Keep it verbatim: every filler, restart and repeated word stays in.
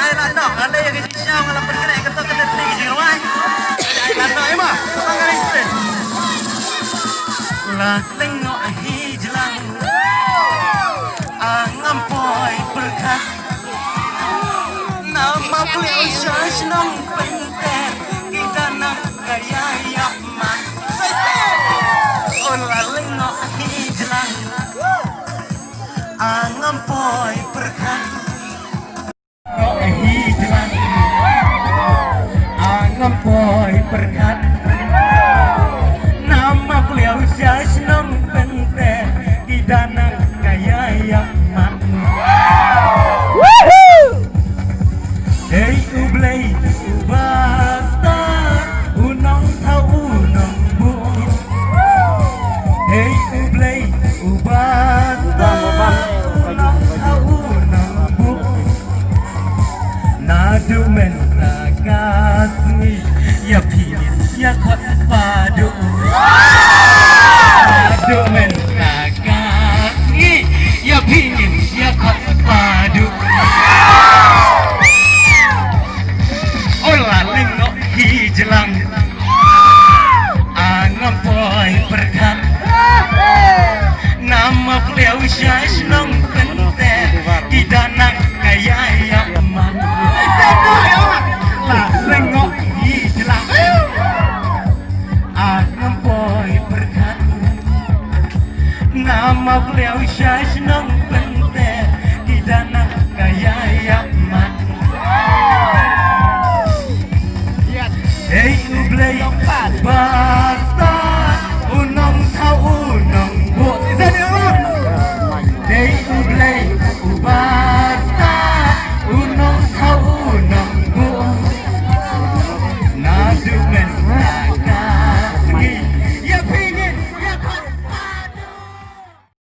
Ai la noh, nga leh ïa ka jingsngew, nga la pynkynmaw ka to ka dei ka jingrwai. Ai la noh, eh, ma. Tang ka leh sih. La lyngngoh hi jlang. Ah, ngam poi pyrkhat. Namar pule u sha shnong Pynter, ki da nang ka ïa ïap mat. Oh, la lyngngoh hi jlang. Ah, ngam poi pyrkhat. Hi jlang. Ah, ngam poi pyrkhat. Namar pule u sha shnong Pynter, ki da nang ka ïa ïap mat. Hei U Blei uba stad, u nongthaw u nongbuh. Hei U Blei uba stad, u nongthaw u nongbuh. Naduh mynta ka sngi, ïa phi ïa khot Padu.